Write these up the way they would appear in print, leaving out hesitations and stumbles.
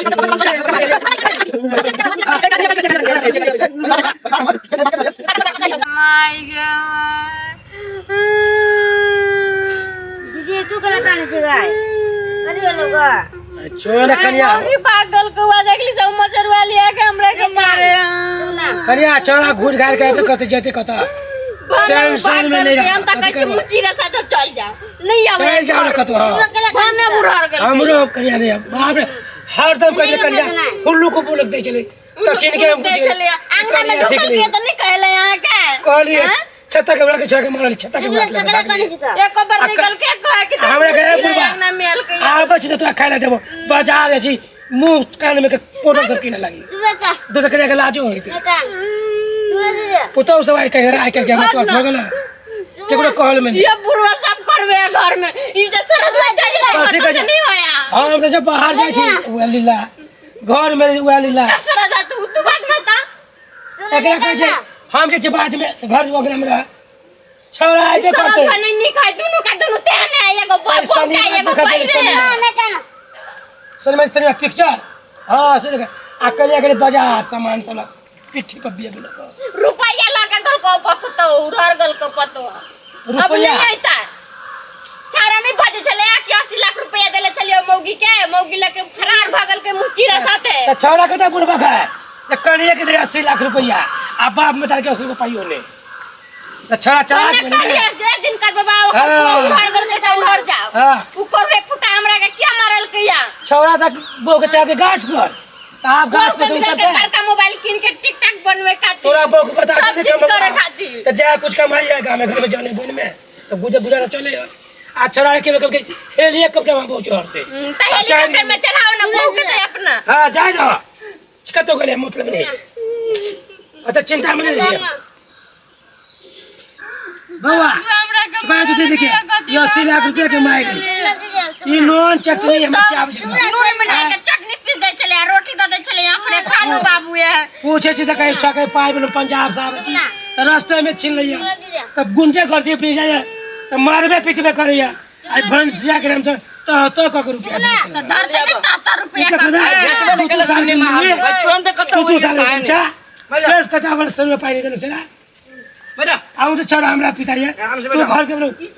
My God. दीदी तू केना कानै छै गाय कथी भेलौ गा छोड़ ना कनिया मम्मी पागल कौआ देखली सब मचरुआ लिया के हमरा के मारे सुना कनिया चौड़ा घूर घार के आबे कते जेते कत टेंशन में नहीं हम त कहै छी मुची रे साथ चल जा नहीं आवे चल जाओ ना कतो हाँ भने बुढ़ार गेल हमरो कनिया नहीं बाप रे हरदम कहे कनिया उल्लू को बोलक दे चले तो किन के हम दे चले अंगना में ढुकल के त नहीं कहले यहाँ के कहलिए छत्ता के उड़ा के छोड़ के मारल छत्ता के उड़ा के केना कानै छै तऽ एको बार निकल के कहे कि हमरा के बुढ़बा अंगना में आल के आबै छी तऽ तोरा खाय लए देबो बाजार जाइ छी मुँह कान में के पाउडर सब किने लागी तू का दोसर कनिया के लाजो होइत का तू दीदी पुतहु सब आइ काल्हि आइ काल्हि के हमरा तोहर भऽ गेल केकरो कहल में नहीं ये बुढ़वा सब करबे घर में ई जे सरद में चल जाए कथी कहै कुछ छै? नहीं होया हम तऽ जब बाहर जाइ छी उएह लीला घर में उएह लीला सरद तू तू भाग ना ता एकरा कहै छै हम जे छै बाद में घर ओकरा में रह छौड़ा आइबे सरद करतै का नहीं निकाय दुनु का दुनु तेहने एगो अरे बो शनिवार का एगो देखा बैरे शनिवार। ना काना सिनेमा सिनेमा पिक्चर हाँ से देख आ कलिया कलिया बाजार सामान सब लग पिट्ठी पर बिया बिया रुपया लगा गल को पतो उड़र गल को पतो अब रुपया? नहीं आता छाड़ा नहीं बजे छले कि 80 लाख रुपया देले छलियो मौगी के मौगी लके फरार भगल के मुची रे साथे तऽ छौड़ा कतऽ बुढ़बा है तऽ कनिया के दे 80 लाख रुपया आ बाप में तार के 80 रुपया पाइयो नहीं तऽ छौड़ा चलाक कन्या बनि कहलियै गेल जे दिन कर बाबा ओकर हाँ। उड़र गल के तऽ उड़र जाओ हाँ। ऊपर वे फुटा हमरा के क्या मारल के या छौड़ा तक बो के चढ़ के गाछ पर तऽ आब गाछ पर से के उतरतै बड़का मोबाइल किन के टिक टाक बनवे खातिर तोरा बो के बता सब दे चीज करे खातिर तऽ जा कुछ कमाई है गाँव में घर में जाने बोन में तऽ गुजर गुजारा चले आ छौड़ा के कहलकै हेलीकॉप्टर में बहुत चढ़ते त हेलीकॉप्टर में चढ़ाओ ना बहू के तो अपना हाँ जाए दो कतौ गेलै मतलब नहीं अच्छा चिंता में नहीं छियै बौआ चुपा दू देखिए ये 80 लाख रुपया के मार ई नून चटनी हमरा क्या आबै छै नून में डाल के चटनी पीस दे छले रोटी दे दे छले अपने खा लू बाबू ये पूछे छी तऽ कहै छै कहीं पाइ भेलो पंजाब से आबै छी तऽ रास्ते में छीन लैया तब गुंजे कर दिए पी जाइए तऽ मारबे पीटबे करैया आइ भैंसिया के नाम से तऽ तऽ कऽ के रुपया दै त धर दे ता रुपया ई का तऽ दू दू साल के लिए तुरंत कतौ दू दू साल के बच्चा केस कटावल संग पाइ नहि देलक छला आउ तऽ छोड़ा हमरा पिता ये तू घर के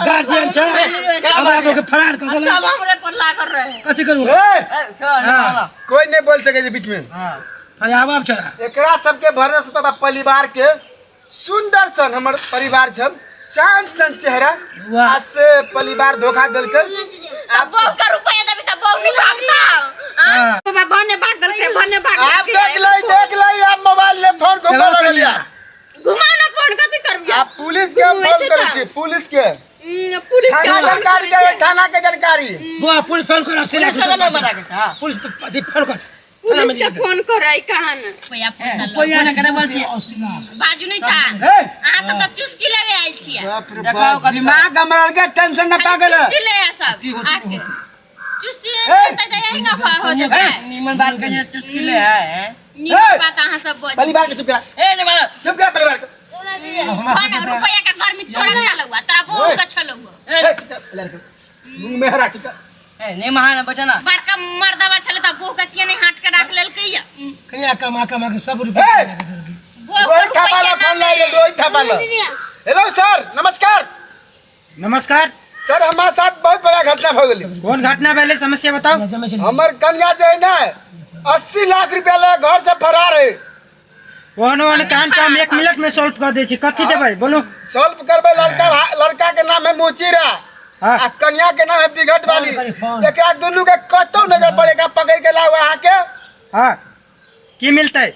गार्जियन छ हमरा के फरार कऽ देलक सब हमरे पर लागल रहे कथी करू ए, हाँ कोई नहीं बोल सके जे बीच में फरियाब आब छोड़ा एकरा सबके भरोसे बाबा परिवार के सुंदर सन हमर परिवार छल चांद सन चेहरा वाह। आज से परिवार धोखा देलकै अब बहू का रुपया देबी त बहू नहीं भागता हाँ। बाबा भने भागल के भने भागल आप देख लै देख लै आप मोबाइल ले फोन घुमा लगलिया घुमाओ ना फोन कथी करबिया आप पुलिस के हम घुमै फोन छै करै तऽ। छी पुलिस के पुलिस के थाना फोन जानकारी करै देबै छै। थाना के जानकारी बुआ पुलिस फोन कर 80 लाख रुपया पुलिस अथी फोन कर पुलिस के फोन करै कहान रुपया पैसा लऽ। रुपया निकले छी 80 लाख बाजू नहीं था हे अहाँ सब तऽ चुस्की लेवे आयल छियै बाप रे बाप दिमाग हमरा के टेंशन न पागल है चुस्की ले आ सब आके चुस्की ए! ले तऽ यही गप हो जेबै निमन बात कहिए चुस्की ले है नीक बात अहाँ सब बजै परिवार के चुप करा ए नहीं मारा चुप करा परिवार के कौन रुपया के गर्मी तोरा छलौआ तोरा बहू के छलौआ ए, चुप करा, परिवार के मुंह में हरा चुप करा ए नहीं महाना बचा ना बड़का मर्दवा छलै तऽ बहू के किया नहीं हाथ के राख लेलकै या कनिया कमा कमा के सब रुपया ए! कनिया के देलकै। बहू के रोहित थापा रुपया ला ना फोन लाग रोहित थापा ला हेलो सर नमस्कार नमस्कार सर हमारे साथ बहुत बड़ा घटना हो गई कौन घटना पहले समस्या बताओ जमे छलै। हमर कन्या जो है ना 80 लाख रुपया ले घर से फरार है ओहन ओहन कांड के हम 1 मिनट में सॉल्व कर दै छी। कथी देबै, बोलू। सॉल्व करबे लड़का लड़का के नाम है मोचीरा हाँ। आ कन्या के नाम है बिघट वाली। फोन करी, फोन। एकरा दुनू के कतौ नजर पड़ेगा, पकड़ के लाओ अहाँ के। हाँ, की मिलतै?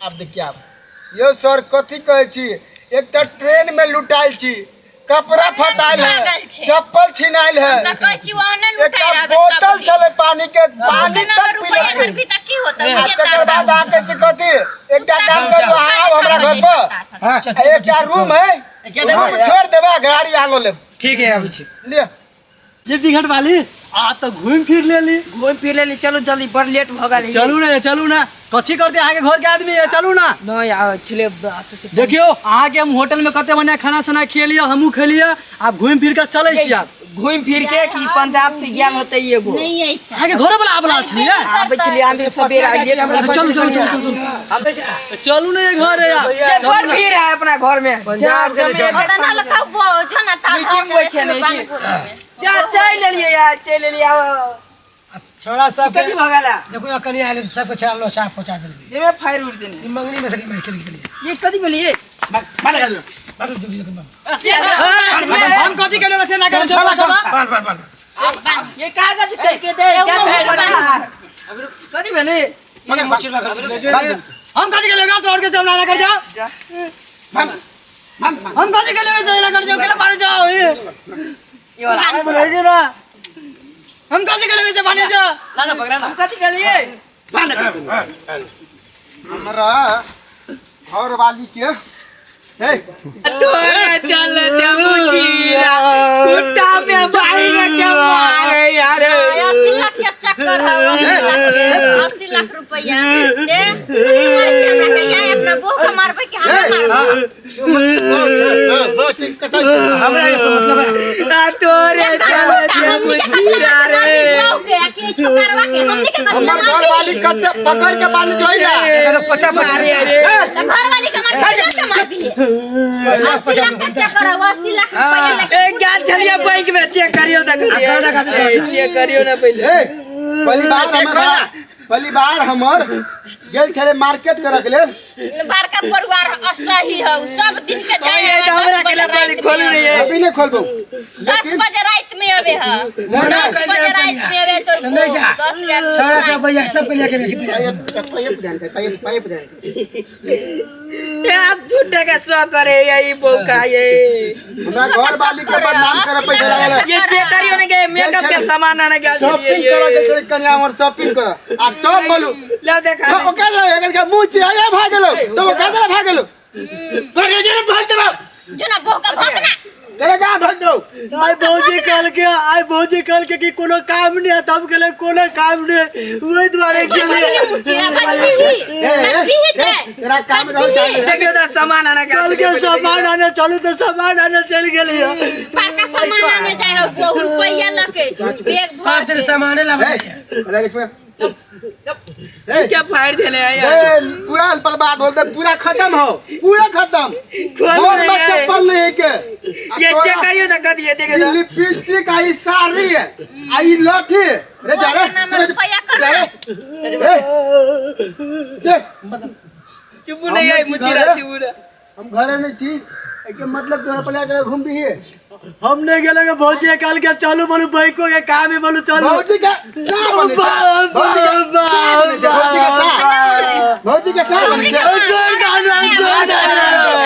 आब देखिए आप यो सर, कथी कहै छी, एक तऽ ट्रेन में लुटाइल छी, कपड़ा फटाइल है, भागल छै। चप्पल छिनाइल है। तऽ कहै छी ओहने एकटा लुटाइ रहबै बोतल सब। छलै पानी के, पानी तक पी रुपया लेलकै। धरबी तऽ की होतै? आ तकर बाद अहाँ कहै छी कथी, एकटा काम करू, अहाँ आउ हमरा घर पर। हाँ। आ एकटा रूम है, रूम छोड़ देबै, गाड़ी अहाँ लऽ लेब। ठीक है, आबै छी। लिअ। ये बिघट वाली आ तो घूम फिर लेली। घूम फिर लेली, चलू जल्दी, बड़ लेट भऽ गेल। चलू ना, चलू ना, कथी करते अहाँके घर के आदमी है, चलू ना। नहीं आ छले तो से। देखियो, अहाँके हम होटल में कते बढ़िया खाना साना खियलियै, हमहूँ खेलियै, आब घूम फिर के चलै छी आब। घूम फिर के कि पंजाब से गेल होते एगो। नहीं अइता। अहाँके घरो वाला आबला छलियै? आबै छलियै आंधी सबेर आ गेल। चलू चलू चलू चलू चलू ने घर यार। ये बड़ भीड़ है अपना घर में। पंजाब के जमीन ओतऽ ना लखाउ बो जो ना ता मीटिंग होइ छै ने की? जा चलि लेलियै यार, चलि लेलियै। आब छोड़ा सब कथी भऽ गेला? देखो कनी आयल सब छा लो छा पहुंचा देलकै। जेमे फायर उड़ देने। ई मंगनी में से के चलि गेलियै। ये कथी भेलियै? बाल बाल जुबी के बाल हम कथी केले से ना करे जो बाल बाल बाल ये कागज फेंक के दे क्या है बड़ा? कथी भेलै? हम कथी केले गाँव तोड़ के जब ना कर जाओ। हम कथी केले से ना कर जाओ केले मारे जाओ ये ये वाला बोले ना हम कथी केले से मारे जाओ। ना ना पकड़ा ना। हम कथी केलियै? हमरा घर वाली के हे तोरे चल जमुचीरा कुट्टा में बाहर के मारे यार। 80 लाख के चक्कर है, 80 लाख रुपया दे। कथी मारै छै हमरा के? या अपना बहू के मारबै कि हमरा मारबै? हमरा एक मतलब है आ तोरे चल हमनी के कथी जमुचीरा मारबै रे। बहू के आ कि छोकरवा के? हमनी के कथी हमर घर वाली कते पकड़ के बाली जोई जा। एकर पचा पचा मारे रे। त घर वाली के मारबै के मारबी? 80 लाख के चक्कर है, 80 लाख रुपया लगे। ए गेल छलियै बैंक में, चेक करियौ त करियौ। ए चेक करियौ ना पहिले। ए पहली बार हमर पहली बार हमर गेल छले मार्केट करे के लेल। बड़का परिवार असही हौ, सब दिन के जाय। ओए त हमरा के लपाली खोलू रे। अभी नहीं खोलबो 10 बजे रात में आवे है, 10 बजे रात में आवे तोर। नहीं जा। 10 हजार छोड़ा के भैया तब के लेके बेसी। पाइप ध्यान कर, पाइप पाइप ध्यान कर। यार झूठे के सो करे ये ई बौका ये। हमरा घर वाली के बदनाम करे पैसा लागल। ये चेक करियौ ने के मेकअप के सामान आने गेल शॉपिंग छलियै। करे के छले कन्या हमर शॉपिंग करे आ तब बोलू ला देखा। तो ओकरा ले एकर के मुंह चिया भाग गेलो तो ओकरा ले भाग गेलो करे जे भाग देबो। जो ना बहू का भोकना करे जा भाग दो। आई भौजी कल के आई भौजी कल के कि कोनो काम नहीं है तब के कोनो काम नहीं वही द्वारे गेलिए। मुचीरा बजबी ही। तेरा काम रहो चाहे। देखियौ त सामान आने गेल। कल के सामान आने चलू तो सामान आने चल गेलिए। बड़का सामान आने जाय हो बहु रुपया लके बैग सब भर तेरे के। सामाने लाबै। ए ए क्या फायर देले है यार? ए पूरा बर्बाद हो गया, पूरा खत्म हो, पूरा खत्म। खोल और नहीं में है। चप्पल नहीं के ये चेक करियो त कथी है देखियौ त। लिपस्टिक आई साड़ी है आई लाठी रे जा रे नाम रुपया कर। जा रे ए देख चुप नहीं है मुचीरा चुप ना। हम घरे नहीं छी एके मतलब तोरा पला के घूम भी है। हम नहीं गेले के भौजी कल के चलू बोलू बैंको के काम है बोलू चलू। भौजी के सा बने छै। भौजी के सा बने छै। भौजी के सा बने छै। जोर दाना जोर दाना।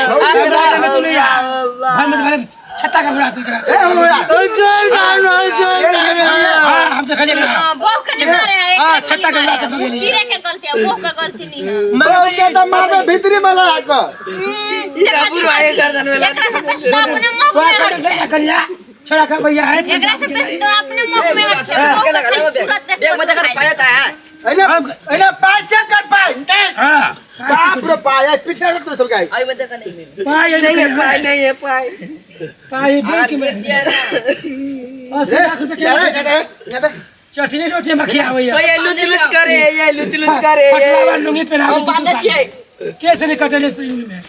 भौजी के सा घर में तू नहीं जा, घर में तुम्हारे छत्ता का बुरा असर करा। ए हमरा जोर दाना जोर दाना। हाँ हम तो खाली हां बहू के नहीं मारे है। हाँ, छत्ता के बुरा असर पकड़ लिया। मुचीरे के गलती है, बहू के गलती नहीं है। बहू के तो मारबे भीतरी में लगा के। ई त बुढ़वा के गर्दन में एकरा से पैसा तो अपने मुख तो में कर हट जा कलिया छोड़ा के भैया है। एकरा से पैसा तो अपने मुख में हट छै। बहू के खाली सूरत देख बैग में देखा पाया था है। एने एने पाय चेक कर पाय। हां बाप रे पाय पीछे रख तो सब गाय। आई में देखा नहीं पाई नहीं है पाई नहीं है पाई। पाई बैंक में 80 लाख रुपए जा रे के जा रे जा रे। चटनी रोटी में खियावे। ओ ये लुच लुच करे ये लुच लुच करे ये। पटवा लुंगी पहनावे। हम बांधे छियै। कैसे नहीं कटले से में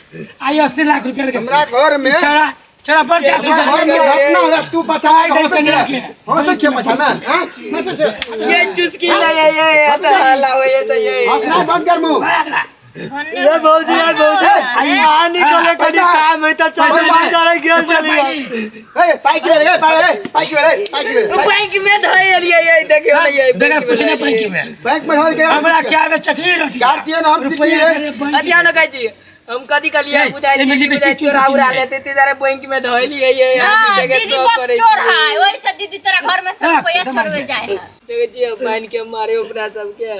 आई 80 लाख रुपया के हमरा घर में छड़ा छड़ा बड़ जासूस घर में घटना होला तू बचा आई दे कन्या के। हंसै छै बचा में हां हंसै छै। ये चुस्की ले ये ऐसा हल्ला हो ये तो ये। हंसना बंद कर मुंह। ये भौजी ये भौजी आ निकले कनी काम है त चलू बाजार गेल चलिए। ए पाई की भेलै पाई ए पाई की भेलै पाई की भेलै। बैंक में धइलियै ये देखियौ ने ये। बगैर पूछने बैंक में बैंक में धर के हमरा क्या में चटनी रोटी गार्जियन हम रुपया चिकी करे बैंक अतिया न कहै छी हम कथी कहलियै नहीं, बुझाइ एहिमे दीदी बुझाइ लिपस्टिक चोरा उरा चुस्की लेते ते जरा बैंक में धइलियै ये हां देखै दीदी सो बहुत करै चोर है, ओहि से दीदी तोरा घर में सब हाँ, रुपया सामान छोड़वे के। जाय है। देखै छियै पानि के मारे ओकरा सबके।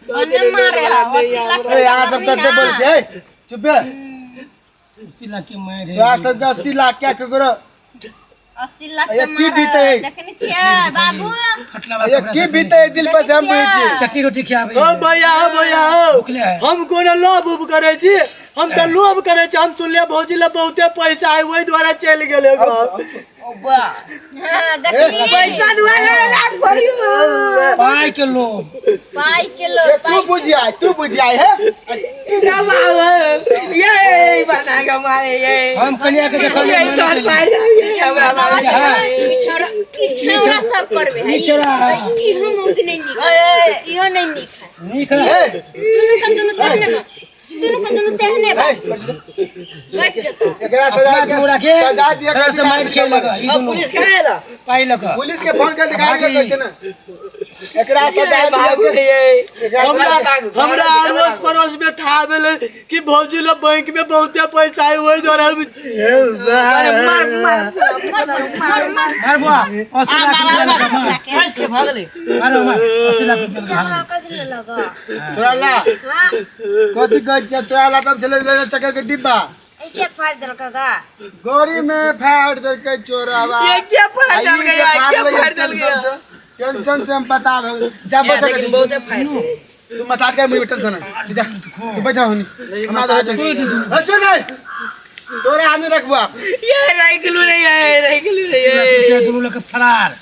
ओने मारे है 80 लाख। ए यहाँ सब कते बोल के चुप बे। 80 लाख के मार तोरा सब 80 लाख के ककरो 80 लाख ये के की मारे बीते? है। देखनी छियै बाबू। फटला ये की बीते दिल पर से हम बुझै छी। चटनी रोटी खियावे। ओ भैया ओ भैया ओ भुखले है। हम कोनो लोभ उभ करै छी? हम तऽ लोभ करै छी। हम सुनलियै भौजी लए बहुते पैसा है ओहि दुआरे चलि गेलै घर। हाँ, देखली पैसा दुआरे लाख भरी पाई के लोभ पाई के लो से तू पाई बुझियाय, तू बुझियाय है। ये बना के मारे ये हम कन्या के देखल ये सर मार ये हमरा मारे पिछड़ा पिछड़ा सब करबे है पिछड़ा। इहो मौगी नहीं नीक है इहो नहीं नीक है नीक है ए, दुनू का दुनू तेहने बा, दुनू का दुनू तेहने बा, बैठ जतो। एकरा सजा अपना दिया दूरा के सजा दिया तरह से मार के लगा ई दोनों पुलिस कहाँ आएला पाई लगा पुलिस के फोन कर गाड़ी लगे ना। एकरा सजा दिया भागू के- ये एकरा हमरा सजा दिया। हमरा अड़ोस पड़ोस में था भेलै कि भौजी लोग बैंक में बहुते पैसा है ओहि दुआरे हम मार मार मार बुआ 80 लाख रुपया लगा मार मार के भागले मारो मार 80 लाख रुपया लगा कैसे ले लगा तोरा ला हाँ कथी कहै छियै तोरा ला तब चले गेलै चक्कर के डिब्बा ऐसे फाड़ देलक का गोरी में फाड़ देलकै चोरावा। ये क्या फाड़ आ ई डल जे गया फाड़ क्या लैए फाड़ डल गया टेंशन से, टेंशन से हम पता भऽ जा बैठ लेकिन बहुत फाड़ तू मसाज कर मुझे टेंशन नहीं जा तू बैठा होनी हमरा दे ए सुन ए तोरा आदमी रखबा ये राइकलू नहीं है राइकलू नहीं है रुपया दोनों लगे फरार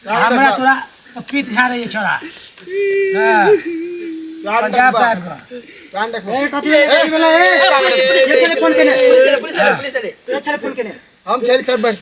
हमरा तोरा पीत झाड़े ये छोरा हां पंजाब साहब का कान रखबा ए कथी कथी भेलै ए पुलिस के छलै फोन केने पुलिस पुलिस पुलिस के छलै फोन केने हम चल कर बैठ